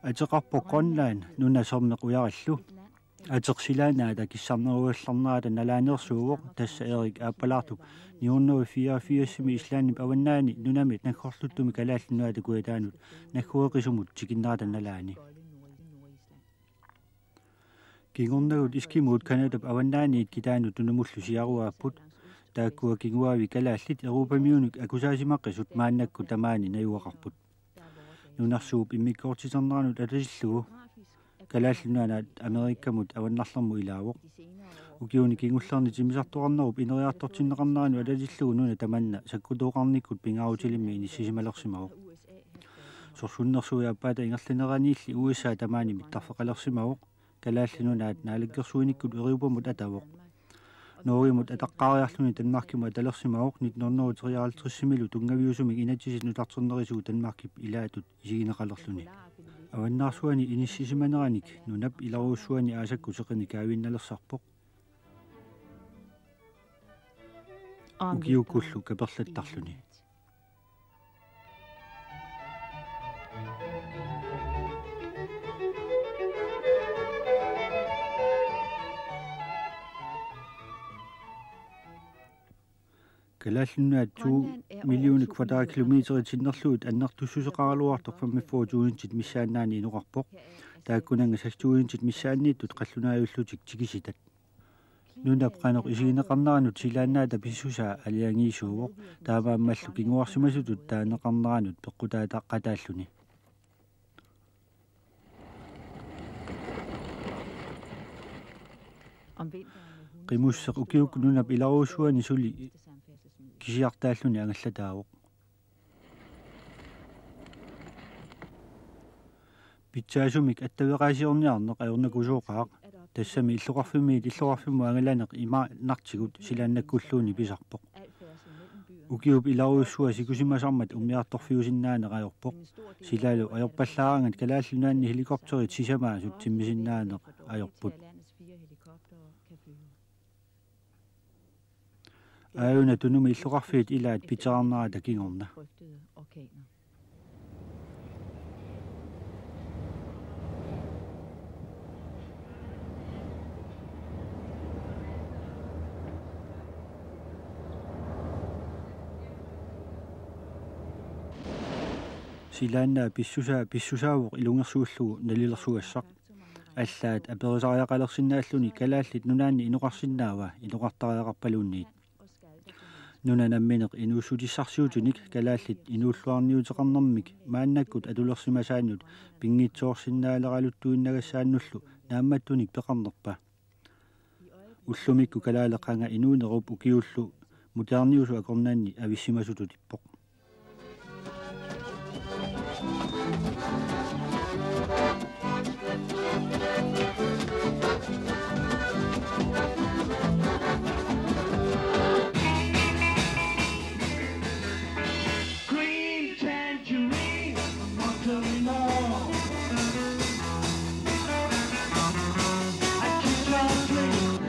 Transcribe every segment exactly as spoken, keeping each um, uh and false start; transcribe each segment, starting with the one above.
Ateqarpoq Grønland, nuna sermeq ujarillu. Ateq silaannaata kissarnerugallarnerata nalaaneersuuvoq, tassa Erik Aappalaartup nitten hundrede og fireogfirsimi Islandip avannaani nunami naggorluttumik Kalaallit Nunaata kujataanut naggoreqisumut tikinnerata nalaani. Kingornagut eskimuut Canadap avannaaniit kitaanut tunumullu siaruaapput. Taakkua kinguaavik kalaallit Europamiunit akusaasimaqqisut maannakkut tamaani najugaqarput. Nunarsuup immikkoortiterneranut atatillugu Kalaallit Nunaat Amerikamut avannarlermut ilaavoq. Ukiuni kingullerni timmisartoqarnerup ineriartortinneqarneranut atatillugu nuna tamanna sakkutooqarnikkut pingaarutilimmi inissisimalersimavoq. Sorsunnersuup aappaata ingerlaneraniilli U S A tamaani mittarfeqalersimavoq. Kalaallit Nunaat naalakkersuinikkut Europamut atavoq. Norgemut ataqqaariarluni Danmarkimut atalersimavoq nitten hundrede og treoghalvtredsimilu tunngaviusumik inatsisit nutarternerisigut Danmarkip ilaatut isigineqalerluni. Avannaarsuani inissisimaneranik nunap ilarujussuani aasakkut seqineq kaavinnalersarpoq. Ukiukkullu kaperlattarluni. Kalaallit Nunaat to millioner kvadratkilometerit sinnerlugit annertussuseqaraluartoq femogfyrre tusindit missaannaanni inoqarpoq. Taakkunannga seks tusindit missaanniittut qallunaajullutik tikisitat. Nunap qanoq isigineqarneranut silaannaata pissusaa aalajangiisuuvoq, taamaammallu kinguarsimasutut taaneqarneranut peqqutaaqataalluni. Qimusseq ukiukkut nunap ilarujussuani suli kisiartaalluni angallataavoq. Pitsaasumik attaveqaasiorniarneq ajornakusooqaaq, tassami illoqarfimmiit illoqarfimmut angalaneq imaannartigut silaannakkulluunniit pisarpoq. Ukiup ilarujussuaq sikusimasarmat umiartorfiusinnaaneq ajorpoq. Silalu ajorpallaaraangat Kalaallit Nunaanni helikopterit sisamaasut timmisinnaaneq ajorput. Aajuna tunumi illoqarfiit ilaat pitsaarnerata kingorna. Silaannaap pissusaa pissusaavoq ilungersuullugu nalilersugassaq. Allaat aperisariaqalersinnaalluni Kalaallit Nunaanni inoqarsinnaava inoqartariaqarpaluunniit. Nuna nammineq inuussutissarsiutinik kalaallit inuulluarniuteqarnermik maannakkut atulersimasaannut pinngitsoorsinnaaleraluttuinnagassaannullu naammattunik peqarnerpa? Ullumikkut kalaaleq qanga inuunerup ukiullu moderniusut akornanni avissimasutut ippoq. Green tangerine, want to know. I keep on dreaming.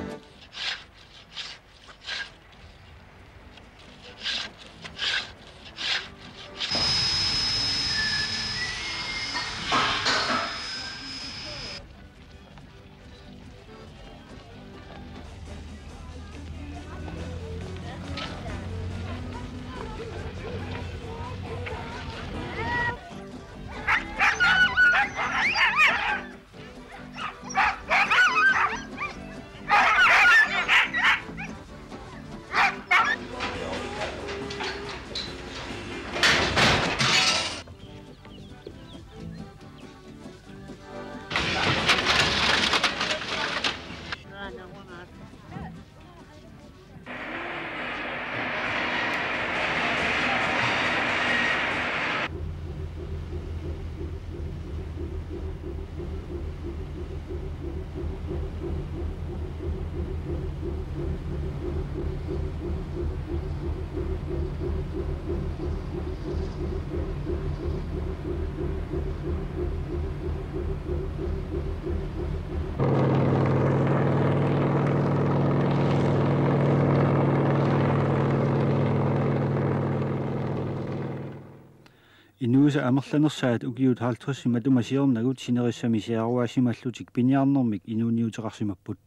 Inuisa amerlanersaat ukiut halvtredsit matuma siornagut sinerissami siaruaasimallutik piniarnermik inuuniuteqarsimapput.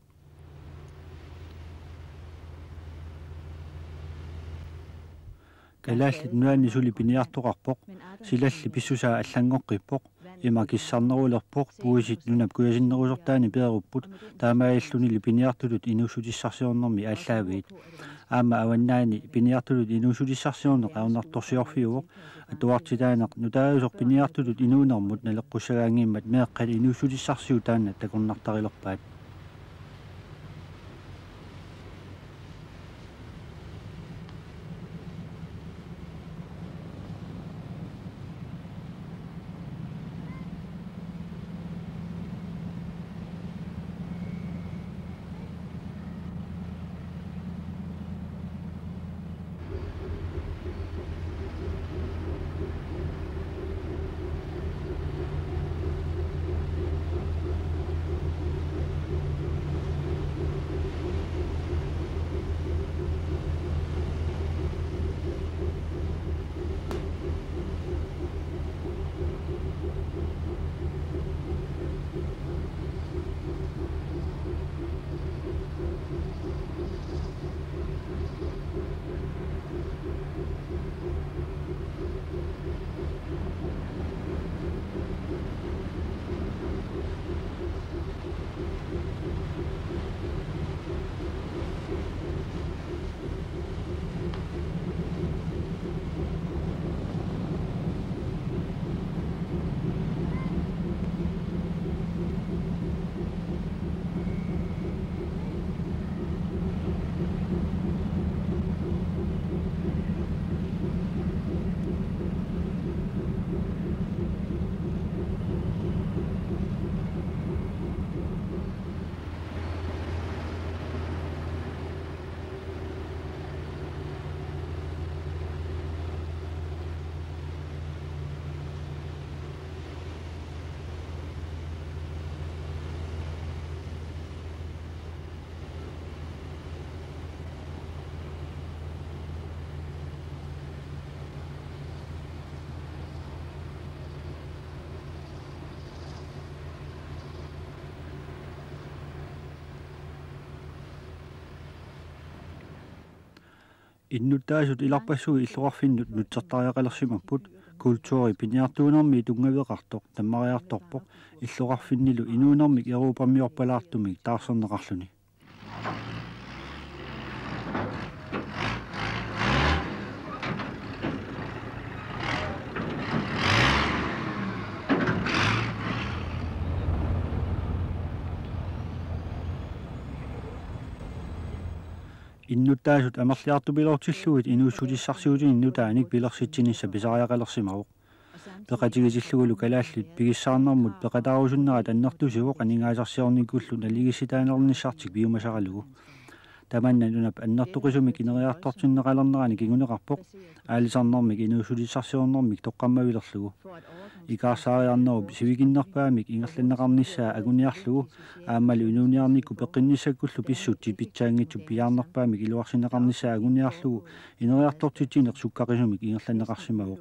Kalaallit Nunaanni suli piniartoqarpoq, silalli pissusaa allanngoqqippoq, ima kissarnerulerpoq, puisit nunap kujasinnerusortaani peerupput, taamaalillunilu piniartutut inuussutissarsiornermi aallaaviit. Aamma avannaani piniartutut inuussutissarsiorneq ajornartorsiorfiuvoq, atuartitaaneq nutaajusoq piniartutut inuunermut naleqqussagaanngimmat meeqqat inuussutissarsiut taanna takornartarilerpaat. Innuttaasut ilarpassui illoqarfinnut nutsertariaqalersimapput, kulturi piniartuunermi tunngaveqartoq tammariartorpoq, illoqarfinnilu inuunermik europamiorpalaartumik taarserneqarluni. Innuttaasut amerliartupiloortillugit inuussutissarsiutini nutaanik pilersitsinissaq pisariaqalersimavoq. Peqatigitillugulu kalaallit pigissaarnermut peqataarusunnerat annertusivoq aningaasarsiornikkullu naligiissitaanernissartik piumasaralugu. Tamanna nunap annertoqisumik ineriartortinneqalernerani kinguneqarpoq, aalisarnermik inuussutissarsiornermik toqqammavilerlugu. Ikaarsaariarnerup sivikinnerpaamik ingerlanneqarnissaa anguniarlugu, aammalu inuuniarnikkut peqqinnissakkullu pissutsit pitsaanngitsut piaarnerpaamik iluarsineqarnissaa anguniarlugu ineriartortitsineq sukkaqisumik ingerlanneqarsimavoq.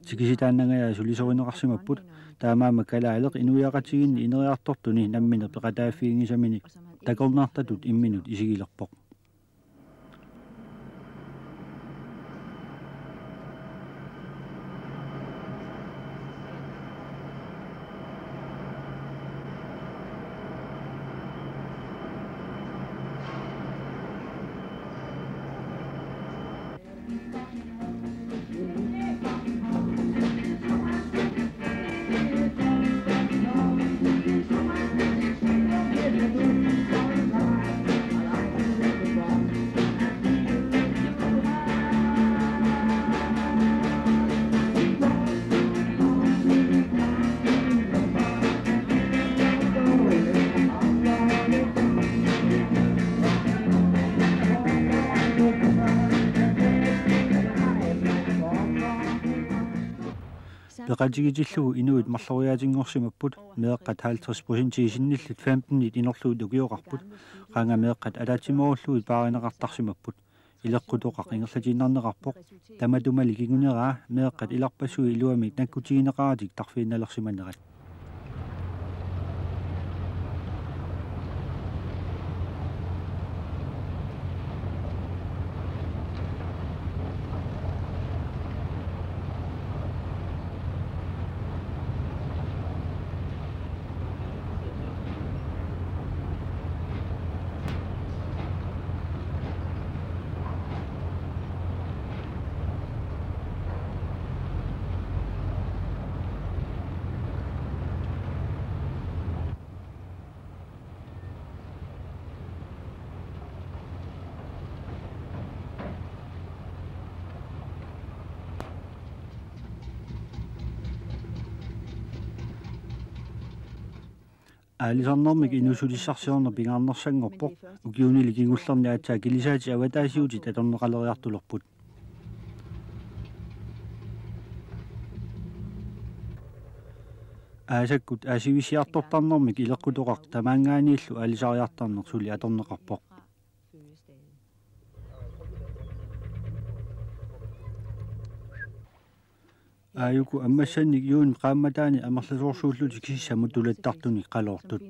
Tikisitaannangajak sulisorineqarsimapput, taamaammat kalaaleq inuiaqatigiinni ineriartortuni nammineq peqataaffiginngisamini takornartatut imminut isigilerpoq. Peqatigitillugu inuit marloriaatinngorsimapput, meeqqat halvtreds procent isinnillit femtenit inorlugit ukioqarput, qanga meeqqat ataatsimoorlugit paarineqartarsimapput. Ileqqutoqaq ingerlatiinnarneqarpoq. Tamatumali kinguneraa meeqqat ilarpassui iluamik nakkutigineqaratik tarfiinnalersimanerat. Aalisarnermik inuussutissaarsiorneq pingaarnersanngorpoq, ukiunili kingullerni aatsaat kilisaatit avataasiutit atorneqaleriartulerput. Aasakkut aasivissiartortarnermik ileqqutoqaq tamaanngaanniillu aalisariartarneq suli atorneqarpoq. Aajuku ammassannik juunip qaammataani amerlasoorsuullutik sissamut tulattartunik qaloortut.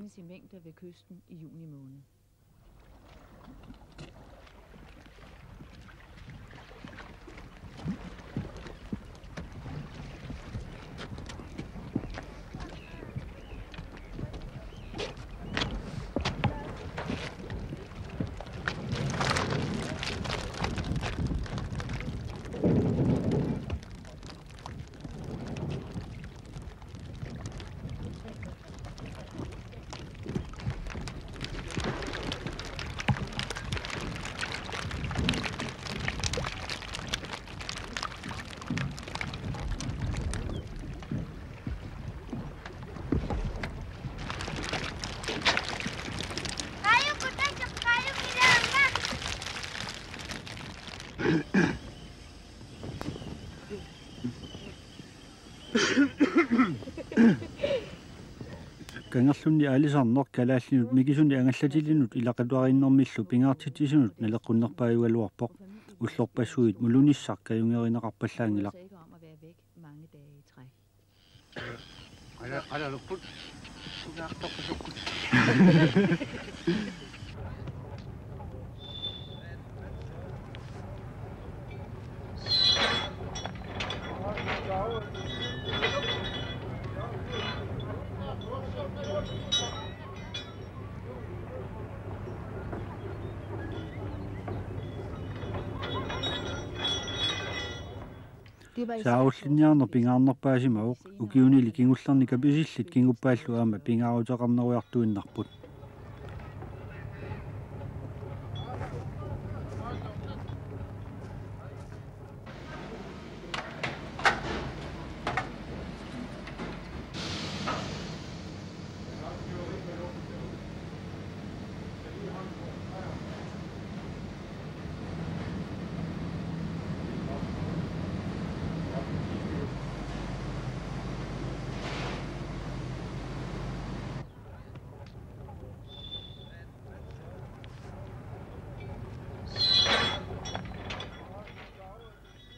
Kangerlunni aalisarneq kalaallinut mikisunik angallatillinut ilaqutariinnermillu pingaartitsisunut naleqqunnerpaajugaluarpoq. Ullorpassuit mulunissaq kajungerineqarpallaanngilaq. Saarullinniarneq pingaarnerpaasimavoq, ukiunili kingullerni kapisillit kinguppaallu aamma pingaaruteqarnerujartuinnarput.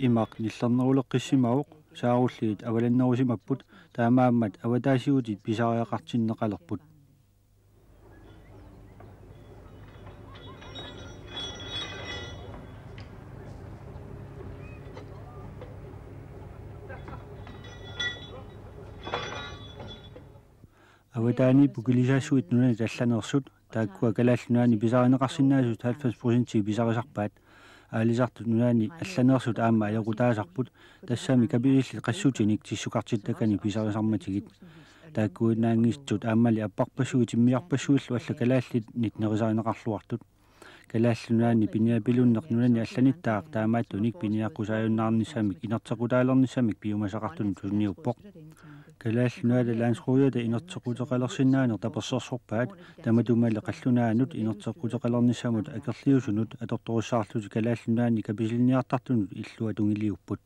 Imaq nillerneruleqqissimavoq, saarulliit avalannerusimapput, taamaammat avataasiutit pisariaqartinneqalerput. Avataaniipput kilisaassuit nunanit allaneersut, taakkua Kalaallit Nunaanni pisarineqarsinnaasut halvfems procentii pisarisarpaat. Aalisartut nunanit allaneersut aamma ajoqutaasarput, tassami kapisillit qassutinik tissukartittakanik pisarisarmatigit. Taakkuinnaanngitsut aammali apparpassuit timmiarpassuillu allat kalaallinit nerisarineqarluartut. Kalaallit Nunaanni piniapilunneq nunanit allanittaaq taamaattunik piniaqqusaajunnaarnissamik inerteqqutaalernissamik piumasaqartunut sunniuppoq. Kalaallit Nunaata Landsrådata inerteqquteqalersinnaaneq tapersersorpaat, tamatumali qallunaanut inerteqquteqalernissamut akerliusunut atortorissaarlutik Kalaallit Nunaanni kapisilniartartunut illuatungiliupput.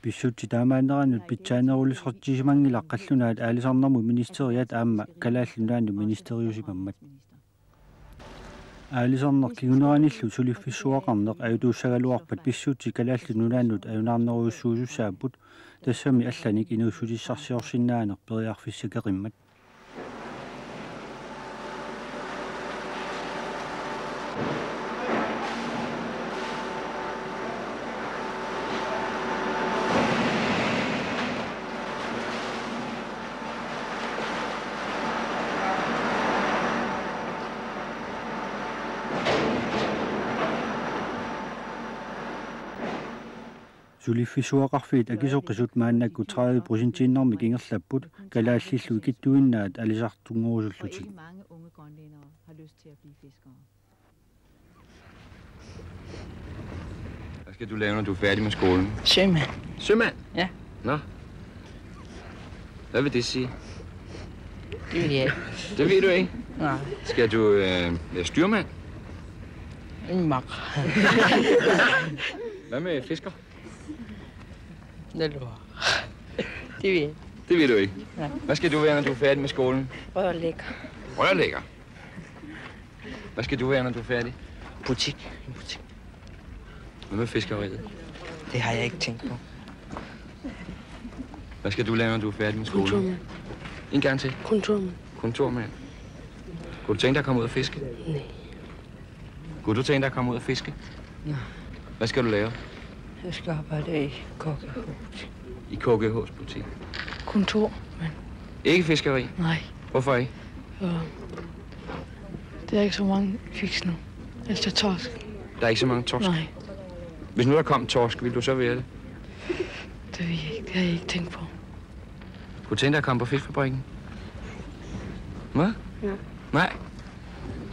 Pissutsit taamaanneranut pitsaanerulersissimanngilaq qallunaat aalisarnermut ministeriat aamma Kalaallit Nunaannut ministeriusimammat. Aalisarneq kinguneranillu suliffissuaqarneq ajutuussagaluarpat pissutsit Kalaallit Nunaannut ajunaarnerujussuusussaapput, tassami allanik inuussutissarsiorsinnaaneq periarfissakeqimmat. Suliffissuaqarfiit akisoqisut maannakkut tredive procentiinnarmik ingerlapput, kalaallillu ikittuinnaat alisartunngorusullutik. Hvad skal du lave, når du er færdig med skolen? Sømand. Sømand? Ja. Nå. Hvad vil det sige? Det vil jeg ikke. Det ved du ikke? Nej. Skal du øh, være styrmand? En mak. Hvad med fisker? Det lurer. Det ved jeg ikke. Det ved du ikke? Ja. Hvad skal du være, når du er færdig med skolen? Rørlægger. Rørlægger? Hvad skal du være, når du er færdig? Butik. En butik. Hvad med fiskeriet? Det har jeg ikke tænkt på. Hvad skal du lave, når du er færdig med skolen? Kontormand. En gang til. Kontormand. Kontormand. Kunne du tænke dig at komme ud og fiske? Nej. Kunne du tænke dig at komme ud og fiske? Nej. Hvad skal du lave? Jeg skal arbejde i K G H. I K G H's butik? Kontor, men Ikke fiskeri? Nej. Hvorfor ikke? Øh, det er ikke så mange fisk nu. Altså torsk. Der er ikke så mange torsk? Nej. Hvis nu der kom torsk, ville du så være det? Det ved jeg ikke. Det har jeg ikke tænkt på. Kunne du tænke dig at komme på fiskfabrikken? Hvad? Ja. Nej?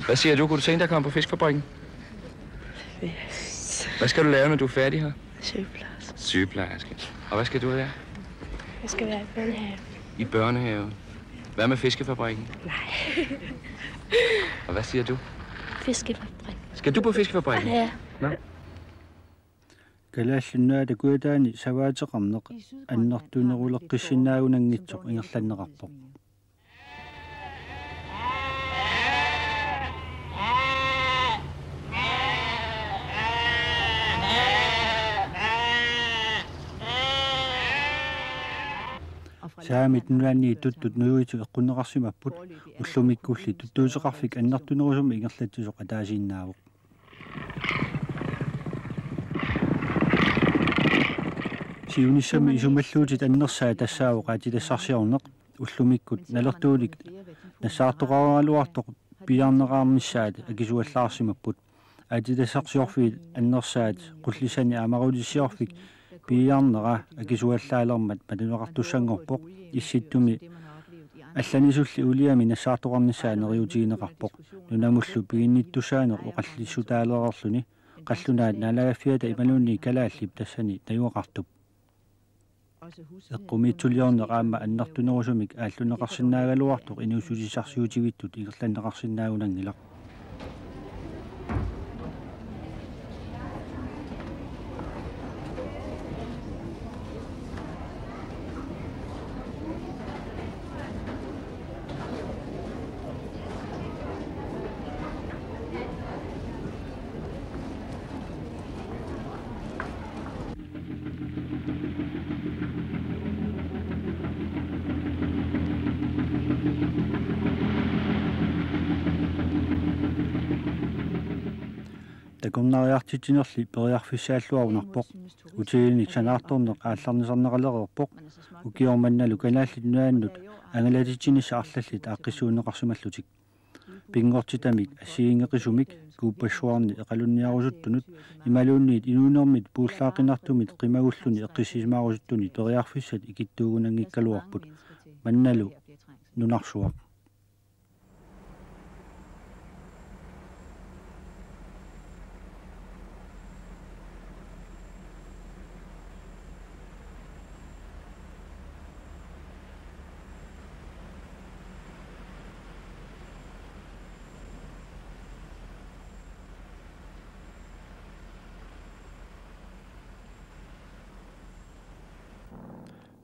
Hvad siger du? Kunne du tænke dig at komme på fiskfabrikken? Yes. Hvad skal du lave, når du er færdig her? Sygeplejerske. Sygeplejerske. Og hvad skal du være? Jeg skal være i børnehave. I børnehave. Hvad med fiskefabrikken? Nej. Og hvad siger du? Fiskefabrik. Skal du på fiskefabrikken? Ja. Nå. Kalaallit Nunaata Kujataani savaateqarneq annertuneruleqqissinnaagunanngitsoq ingerlanneqarpoq. Saamit nunaanni tuttut nujuitut eqqunneqarsimapput, ullumikkulli tuttuuteqarfik annertunerusumik ingerlatsisoq ataasiinnaavoq. Siunissami isumalluutit annersaat tassaavoq aatsitassarsiorneq, ullumikkut nalertuulik nassaartoqaraluartoq piiarneqarnissaat akisuallaarsimapput. Aatsitassarsiorfiit annersaat Qullissani aammarutissiorfik piiarnera akisuallaalermat matuneqartussanngorpoq, issittumi allanisulli uuliami nassaartoqarnissaa neriuutigineqarpoq. Nunamullu piginnittussaaneq oqallissutaalereerluni qallunaat naalagaaffiata imaluunniit kalaallip tassani najugaqartup. Eqqumiitsuliorneq aamma annertunerusumik aalluneqarsinnaagaluartoq inuussutissarsiutivittut ingerlanneqarsinnaagunanngilaq. Takornariartitsinerli periarfissaalluarunarpoq. Hotellinik sanaartorneq aallarnisarneqalereerpoq. Ukioq mannalu Kalaallit Nunaannut angalatitsinissaq arlallit aaqqissuunneqarsimallutik. Pinngortitamik assigiinngeqisumik kuuppassuarni eqalunniarusuttunut imaluunniit inuunermit puullaaqqinartumit qimagulluni eqqissisimaarusuttunit periarfissat ikittuugunanngikkaluarput. Mannalu nunarsuaq.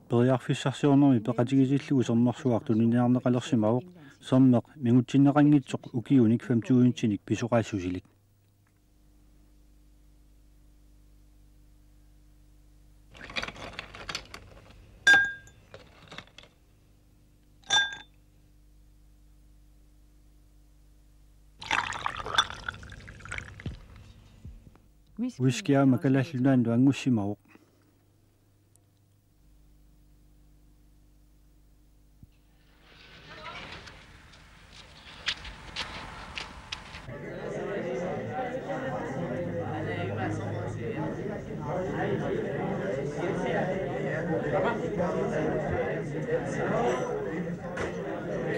Periarfissarsiornermi peqatigisillugu sermersuaq tuniniarneqalersimavoq, sermeq mingutsinneqanngitsoq ukiunik fem tusindinik pisoqaassusilik. Whisky aamma Kalaallit Nunaannut anngussimavoq.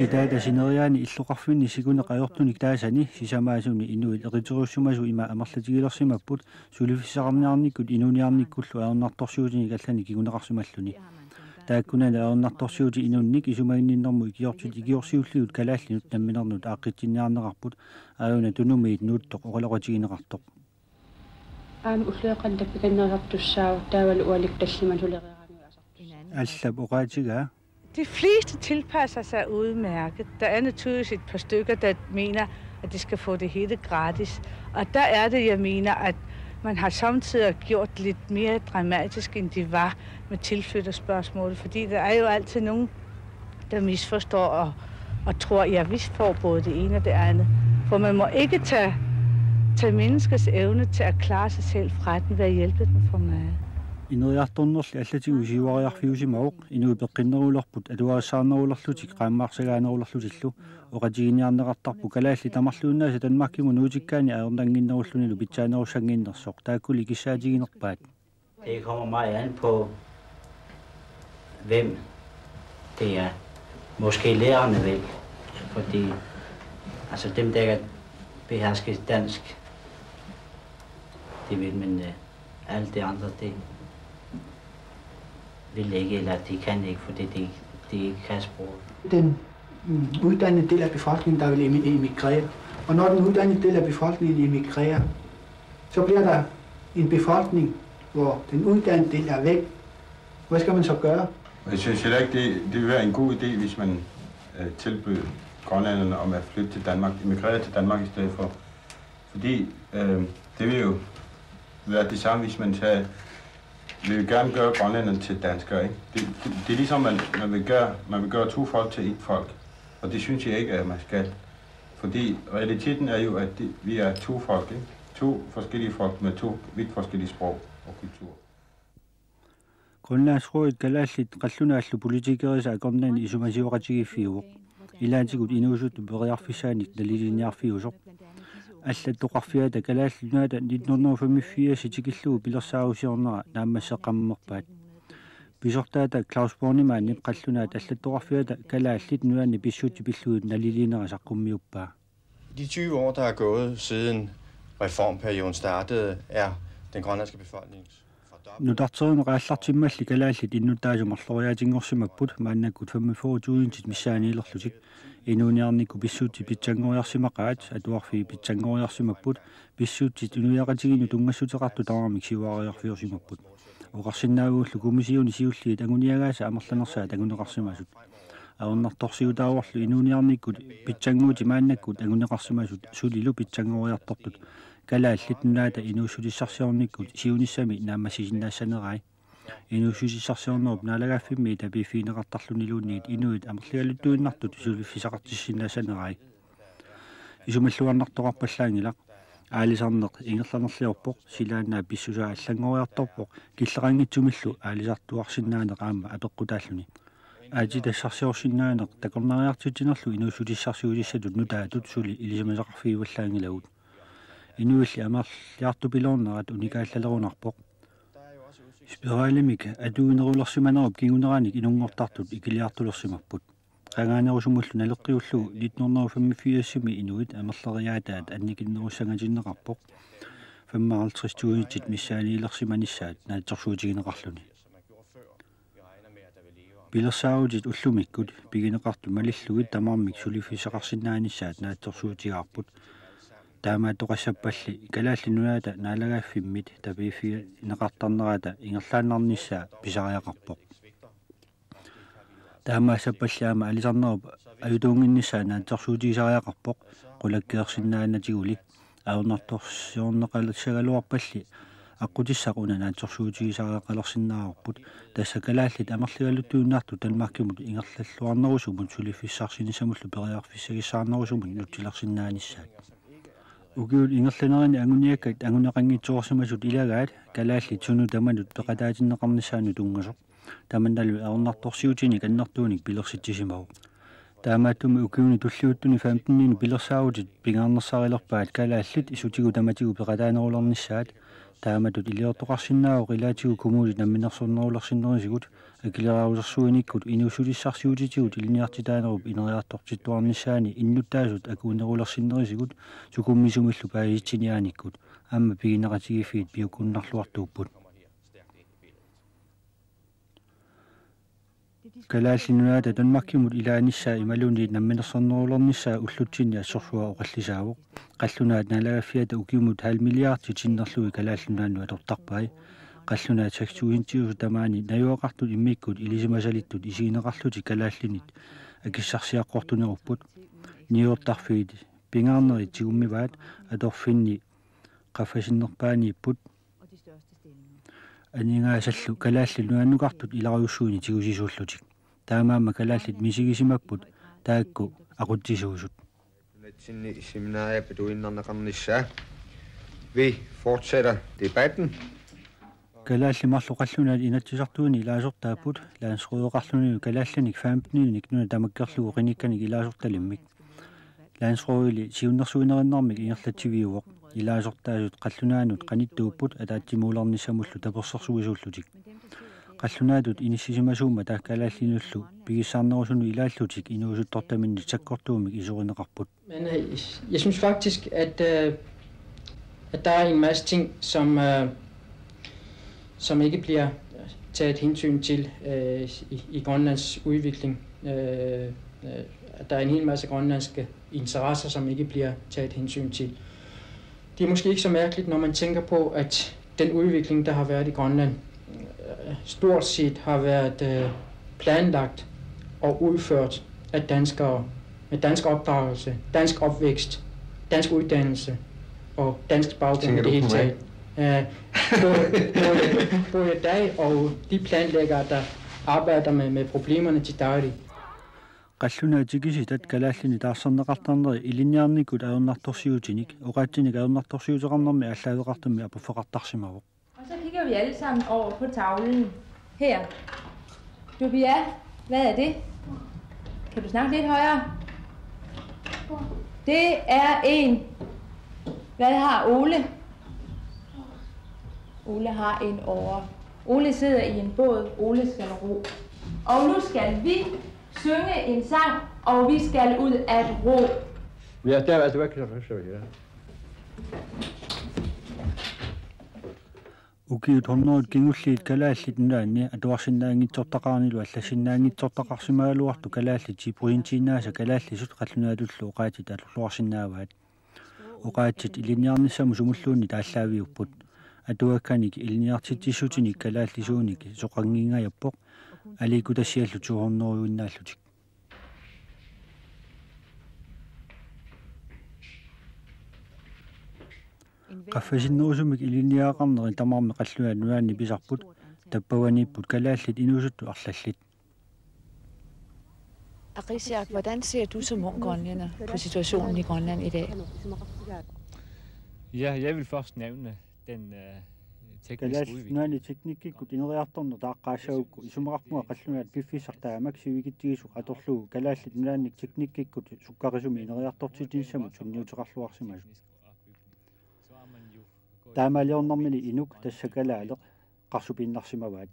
Kitaata sineriaani illoqarfinni sikuneq ajortunik taasani sisamaasuni inuit eqiterussumasut ima amerlatigilersimapput suliffissaqarniarnikkut inuuniarnikkullu ajornartorsiutinik allanik kinguneqarsimalluni. Taakkunani ajornartorsiutit inunnik isumaginninnermut ikiortit ikiorsiulliullutik kalaallinut namminernut aaqqitsinniarneqarput, aajuna Tunumiit Nuuttoq oqaloqatigineqartoq. Aamma ulluiqan tapikannerisartussaavoq taavalu ualikkut tallimat sulereeraangajassartussaavoq. Allap oqaatigaa. De fleste tilpasser sig udmærket. Der er naturligvis et par stykker, der mener, at de skal få det hele gratis. Og der er det, jeg mener, at man har samtidig gjort det lidt mere dramatisk, end det var med tilflytterspørgsmålet. Fordi der er jo altid nogen, der misforstår og, og tror, ja, vi får både det ene og det andet. For man må ikke tage, tage menneskets evne til at klare sig selv fra den ved at hjælpe dem for meget. Ineriartornerli allatigut siuariarfiusimavoq, inuit peqqinnerulerput atuarissaarnerulerlutik qaammaarsagaanerulerlutillu, oqatiginiarneqartarput kalaallit tamarluinnaasa Danmarkimut nuutikkaanni ajornannginnerullunilu pitsaanerussannginnersoq, taakkuli kissaatiginerpaat. Det kommer meget an på, hvem det er. Måske lærerne vil, fordi altså dem, der ikke behersker dansk, det vil, men øh, alt det andre, det vil ikke, eller de kan ikke, fordi de, de ikke kan sproget. Den mm, uddannede del af befolkningen, der vil emi- emigrere. Og når den uddannede del af befolkningen emigrerer, så bliver der en befolkning, hvor den uddannede del er væk. Hvad skal man så gøre? Jeg synes heller ikke, det, det vil være en god idé, hvis man øh, tilbød grønlænderne om at flytte til Danmark, emigrere til Danmark i stedet for. Fordi øh, det vil jo være det samme, hvis man tager, vil jo gerne gøre grønlænderne til danskere, ikke? Det, det, det er ligesom, man, man, vil gøre, man vil gøre to folk til et folk, og det synes jeg ikke, at man skal. Fordi realiteten er jo, at det, vi er to folk, ikke? To forskellige folk med to vidt forskellige sprog og kultur. Grønlandsrådet kalaallit qallunaallu politikerisat akornanni isumasioqatigiiffiuvoq. Ilaatigut inuusuttut periarfissaannik naliliiniarfiusoq. Allattoqarfiata Kalaallit Nunaata nitten hundrede og femogfirs tikillugu pilersaarusiornera naammasseqqammerpaat. Pisortaata Claus Bornemann qallunaat allattoqarfiata kalaallit nunaanni pissutsit pillugit naliliinera saqqummiuppaa. De tyve år, der er gået siden reformperioden startede, er den grønlandske befolkning fordoblet. Nutarterineq aallartimmalli kalaallit innuttaasut marloriaatinngorsimapput, maannakkut femogfyrre tusindit missaaniilerlutik. Inuuniarnikkut pissutsit pitsanngoriarsimaqaat, atuarfiit pitsanngoriarsimapput, pissutsit inuiaqatigiinnut tunngassuteqartut tamarmik siuariarfiusimapput. Oqarsinnaavugullu kommissionip siulliit anguniagaasa amerlanersaat anguneqarsimasut. Ajornartorsiutaavorlu inuuniarnikkut pitsannguutit maannakkut anguneqarsimasut sulilu pitsanngoriartortut Kalaallit Nunaata inuussutissarsiornikkut siunissami naammassisinnaassanerai. Inuussutissarsiornerup naalagaaffimmi tapiiffigineqartarluniluunniit inuit amerligaluttuinnartut suliffissaqartissinnaassanerai. Isumalluarnartoqarpallaanngilaq. Aalisarneq ingerlanerliorpoq, silaannaap pissusaa allanngoriartorpoq, killeqanngitsumillu aalisartuarsinnaaneq aamma apeqqutaalluni. Aatsitassarsiorsinnaaneq takornariartitsinerlu inuussutissarsiutissatut nutaatut suli ilisimasaqarfigivallaanngilagut. Inuilli amerliartupiloornerat unikaallalerunarpoq. Spiralimik atuinerulersimanerup kinguneranik inunngortartut ikiliartulersimapput. Qangaanerusumullu naleqqiullugu nitten hundrede og femogfirsimi inuit amerleriaataat annikinnerussangatinneqarpoq. Femoghalvtreds tusindit missaaniilersimanissaat naatsorsuutigineqarluni. Pilersaarutit ullumikkut pigineqartut malillugit tamarmik suliffissaqarsinnaanissaat naatsorsuutigaarput. Taamaattoqassappalli Kalaallit Nunaata naalagaaffimmit tapiiffigineqartarnerata ingerlaannarnissaa pisariaqarpoq. Taamaassappalli aamma aalisarnerup ajutuunnginnissaa naatsorsuutigisariaqarpoq qulakkeersinnaanatiguli. Ajornartorsiorneqalissagaluarpalli aqqutissaq una naatsorsuutigisariaqalersinnaavarput, tassa kalaallit amerligaluttuinnartut Danmarkimut ingerlalluarnerusumut suliffissarsinissamullu periarfissagissaarnerusumut nutsilersinnaanissaat. Ukiut ingerlanerini anguniakkat anguneqanngitsoorsimasut ilagaat kalaallit sunut tamanut peqataatinneqarnissaannut tunngasoq. Tamannalu ajornartorsiutinik annertuunik pilersitsisimavoq. Taamaattumik ukiuni tulliuttuni femtenini pilersaarutit pingaarnersarilerpaat kalaallit isutigut tamatigut peqataanerulernissaat. Taamatut iliortoqarsinnaavoq ilaatigut kommunit namminersornerulersinnerisigut, akileraarusersuinikkut inuussutissarsiutitigut ilinniartitaanerup ineriartortittuarnissaani innuttaasut akuunerulersinnerisigut sukumisumillu paasitsiniaanikkut, aamma pigineqatigiiffiit piukkunnarluartuupput. Kalaallit Nunaata Danmarkimut ilaanissaa imaluunniit namminersornerulernissaa ullutsinni assorsuaq oqallisaavoq. Qallunaat naalagaaffiata ukiumut halv milliardi sinnerlugit Kalaallit Nunaannut atortarpai. Qallunaat seks tusindiusut tamaani najugaqartut immikkut ilisimasalittut isigineqarlutik kalaallinit akissarsiaqqortunerupput. Niuertarfiit pingaarnerit tigummivaat atorfinni qaffasinnerpaaniipput. Aningaasallu Kalaallit Nunaannukartut ilarujussuinik tigusisuullutik. Taamaammat kalaallit misigisimapput taakku aqutsisuusut. Nunatsinni seminaria pituinnarneqarnissaa. Vi fortsætter debatten. Kalaallit marluk qallunaat Inatsisartuini ilaasortaapput, landsrådeqarluni kalaallinik femteninik nuna tamakkerlugu qinikkanik ilaasortalimmik. Landsrådili siunnersuinerinnarmik ingerlatsiviuvoq. Ilaasortaasut qallunaanut qanittuupput ataatsimuulernissamullu tapersersuisuullutik. Qallunaatut inissisimasuummata kalaallinullu pigissaarnerusunut ilaallutik inuusuttortaminnit sakkortuummik isorineqarput. Men øh, jeg synes faktisk, at, øh, at der er en masse ting, som, øh, som ikke bliver taget hensyn til øh, i, i Grønlands udvikling. Øh, øh, at der er en hel masse grønlandske interesser, som ikke bliver taget hensyn til. Det er måske ikke så mærkeligt, når man tænker på, at den udvikling, der har været i Grønland, øh, stort set har været øh, planlagt og udført af danskere med dansk opdragelse, dansk opvækst, dansk uddannelse og dansk baggrund i det hele taget. Øh, både, både, både dig og de planlæggere, der arbejder med, med problemerne til daglig. Qallunaat tikisitat kalaallinit taarserneqartarneri ilinniarnikkut ajornartorsiutinik, oqaatsinik ajornartorsiuteqarnermi aallaaveqartummi aporfeqartarsimavoq. Og så kigger vi alle sammen over på tavlen her. Tobias, hvad er det? Kan du snakke lidt højere? Det er en. Hvad har Ole? Ole har en over. Ole sidder i en båd. Ole skal ro. Og nu skal vi synge en sang, og vi skal ud at ro. Ja, der er altså væk, så, så, ja. Ukiut hunnorujut kingulliit Kalaallit Nunaanni atuarsinnaanngitsortaqaranilu allassinnaanngitsortaqarsimagaluartoq kalaallit ti procentiinnaasa kalaallisut qallunaatullu oqaatsit atorluarsinnaavaat. Oqaatsit ilinniarnissamut sumulluunniit aallaaviupput. Atuakkanik ilinniartitsissutinik kalaallisuunik soqanngingajappoq, aliikkutassiallu to hundredejuinnaallutik. Qaffasinnerusumik ilinniagaqarneri tamarmik Qallunaat Nunaanni pisarput, tappavaniipput kalaallit inuusuttut arlallit. Akisiak, hvordan ser du som ung grønlænder på situationen i Grønland i dag? Ja, jeg vil først nævne den øh, tekniske Kalaallit udvikling. Nunaanni teknikkikkut ineriartorneq taaqqaassagukku isumaqarpunga qallunaat piffissaq taamak sivikitsigisoq atorlugu Kalaallit Nunaanni teknikkikkut sukkaqisumik ineriartortitsinissamut sunniuteqarluarsimasut. Taamaaliornermini inuk, tassa kalaaleq, qarsupiinnarsimavaat.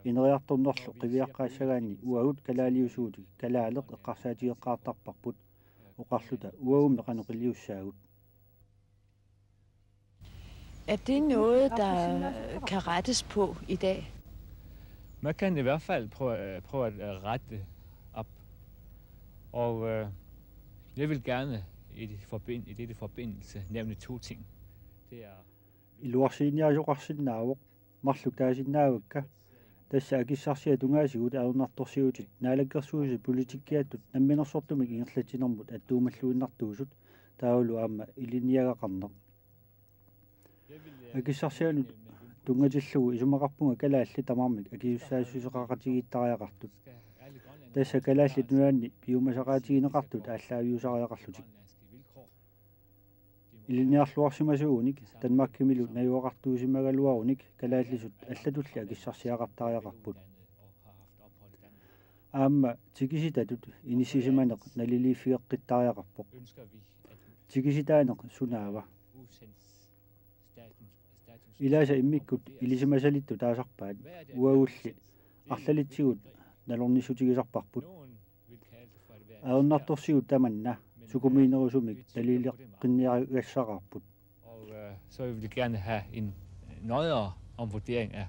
Ineriartornerlu qiviaqqaassagaanni uagut kalaaliusuutit kalaaleq eqqarsaatigeqqaartarparput, oqarluta uagummi qanoq iliussaagut. Er det noget, der kan rettes på i dag? Man kan i hvert fald prøve, øh, prøve at øh, rette op. Og øh, jeg vil gerne i, det forbind, i dette forbindelse nævne to ting. Det er Iluarsiiniasoqarsinnaavoq, marluk taasinnaavakka. Tassa akissarsiat tungaasigut ajornartorsiutit naalakkersuisut politikkiattut namminersortumik ingerlatsinermut attuumalluinnartuusut taavalu aamma ilinniagaqarneq. Akissarsianut tunngatillugu isumaqarpunga kalaallit tamarmik akisussaassuseqaqatigiittariaqartut. Tassa Kalaallit Nunaanni piumasaqaatigineqartut aallaaviusariaqarlutik. Ilinniarluarsimasuugunik Danmarkimilu najugaqartuusimagaluarunik kalaallisut allatulli akissarsiaqartariaqarput. Aamma tikisitatut inissisimaneq naliliiffigeqqittariaqarpoq. Tikisitaaneq sunaava? Ilaasa immikkut ilisimasalittut taasarpaat, uagulli arlalitsigut nalornissutigisarparput. Ajornartorsiut tamanna sukumiinerusumik nalileqqinniagassaraarput. Og øh, så vil vi gerne have en nøjere omvurdering af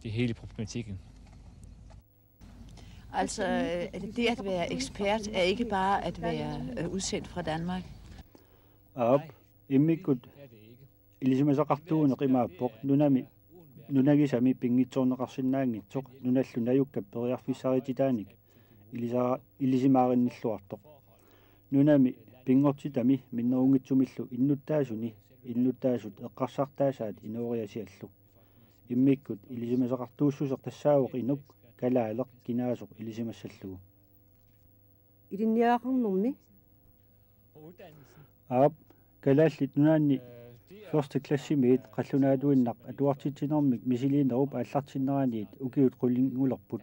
det hele problematikken. Altså, øh, det at være ekspert er ikke bare at være øh, udsendt fra Danmark. Aap, immikkut ilisimasaqartuuneq imaappoq nunami nunagisami pinngitsoorneqarsinnaanngitsoq nunallu najukkat periarfissarititaanik ilisa- ilisimaarinnilluartoq. Nunami pinngortitami minnerunngitsumillu innuttaasuni innuttaasut eqqarsartaasaat inooriasiallu. Immikkut ilisimasaqartuussuseq tassaavoq inuk kalaaleq kinaasoq ilisimassallugu. Ilinniagaqarnermi? Aap, Kalaallit Nunaanni første klassimiit qallunaatuinnaq atuartitsinermik misiliinerup aallartinneraniit ukiut qulinngulerput.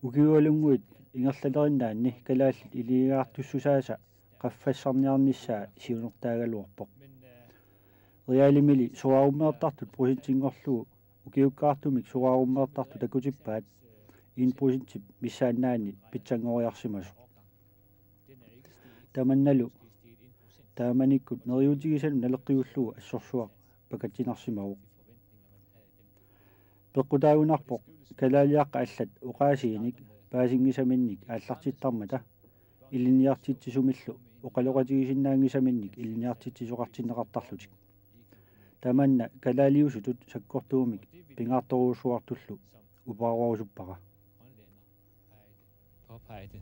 Ukiualunnguit ingerlalerinnaanni kalaallit ilinniagaqartussusaasa qaffassarniarnissaa siunertaagaluarpoq. Realimili soraarummeertartut procentinngorlugu ukiukkaartumik soraarummeertartut takutippaat en procentip missaannaani pitsanngoriarsimasoq. Tamannalu taamanikkut neriuutigisanut naleqqiullugu assorsuaq pakatsinarsimavoq. Peqqutaagunarpoq kalaaliaqqat allat oqaasiinik paasinngisaminnik aallartittarmata ilinniartitsisumillu oqaloqatigisinnaanngisaminnik ilinniartitsisoqartinneqartarlutik. Tamanna kalaaliusutut sakkortuumik pingaartorujussuartullu upaarusuppara. Påpege det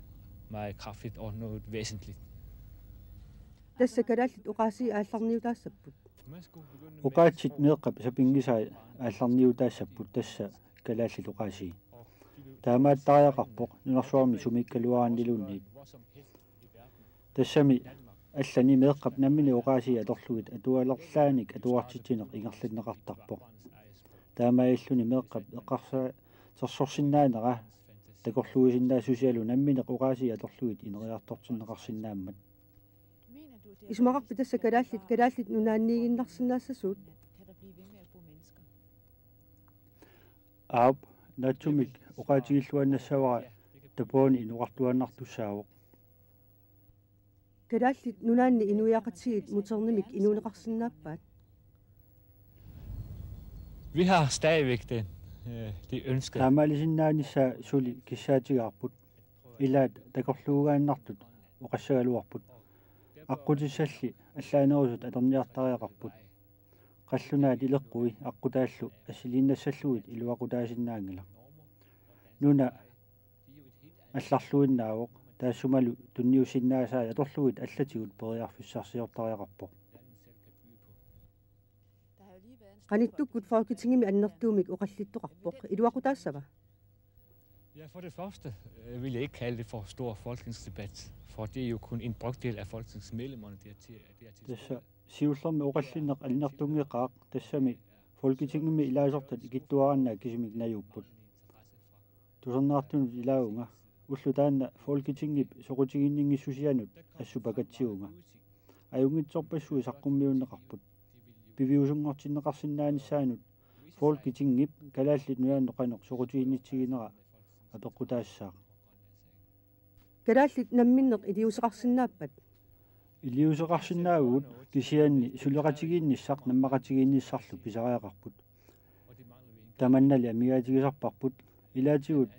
meget kraftigt og noget væsentligt. Tassa kalaallit oqaasii aallarniutaassapput. Oqaatsit meeqqap sapinngisai aallarniutaassapput tassa kalaallit oqaasii. Taamaattariaqarpoq nunarsuarmi sumiikkaluaranniluunniit. Tassami allani meeqqap nammineq oqaasii atorlugit atualerlaanik atuartitsineq ingerlanneqartarpoq. Taamaalilluni meeqqap eqqarsaatsersorsinnaanera takorluuisinnaassusialu nammineq oqaasii atorlugit ineriartortinneqarsinnaammat. Isumaqarpit tassa kalaallit kalaallit nunaanniiginnarsinnaassasuut? Aap, naatsumik oqaatigilluannassavara tapooni inoqartuaannartussaavoq. Kalaallit Nunaanni inuiaqatigiit muternimik inuuneqarsinnaappaat? Vi har stadigvæk den, øh, det ønske. Taamaalisinnaanissaa suli kissaatigaarput. Ilaat takorluugaannartut oqassagaluarput. Aqqutissalli allaanerusut atorniartariaqarput. Qallunaat ileqqui aqqutaallu assiliinnassallugit iluaqutaasinnaanngilaq. Nuna allarluinnaavoq taassumalu tunniussinnaasai atorlugit allatigut periarfissarsiortariaqarpoq. Qanittukkut Folketingimi annertuumik oqallittoqarpoq. Iluaqutaassava? Ja, for det første øh, vil jeg ikke kalde det for stor folketingsdebat, for det er jo kun en brøkdel af folketingsmedlemmerne, det er til, det er til Tassa siullermik oqallinneq annertunngeqaaq, tassami Folketingimi ilaasortat ikittuaraannaat kisimik najuupput. Tusarnaartunut ilaavunga ulloq taanna Folketingip soqutiginninngitsuusianut assut pakatsivunga. Ajunngitsorpassuit saqqummiunneqarput. Piviusunngortinneqarsinnaanissaanut Folketingip Kalaallit Nunaannut qanoq soqutiginnitsiginera apeqqutaassaaq. Kalaallit namminneq iliuuseqarsinnaappat? Iliuuseqarsinnaavugut, kisianni suleqatigiinnissaq nammaqatigiinnissarlu pisariaqarput. Tamannali amigaatigisarparput. Ilaatigut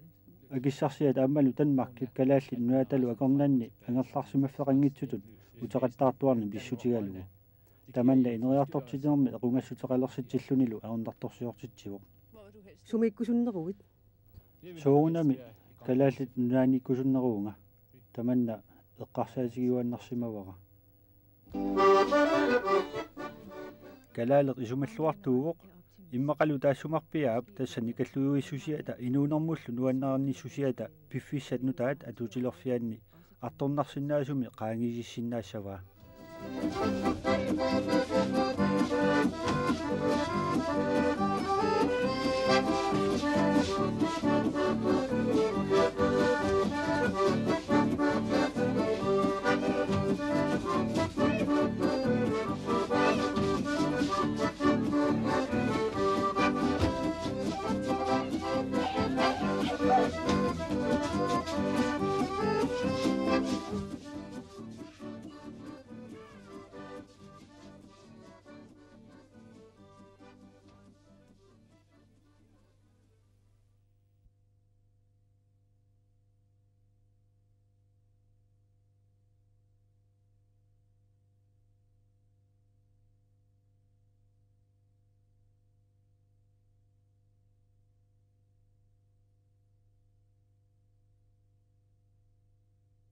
akissarsiat aammalu Danmarkip Kalaallit Nunaatalu akornanni angerlarsimaffeqanngitsutut uteqattaartuarneq pissutigalugu. Tamanna ineriartortitsinermi equngassuteqalersitsillunilu ajornartorsiortitsivoq. Sumiikkusunneruit? Soorunami Kalaallit Nunaanniikkusunneruunga. Tamanna eqqarsaatigiuaannarsimavara. Kalaaleq isumalluartuuvoq, immaqalu taassumarpiaap tassa nikallujuissusiata inuunermullu nuannarinnissusiata piffissat nutaat atuutilerfianni artornarsinnaasumik qaangiissinnaassavaa.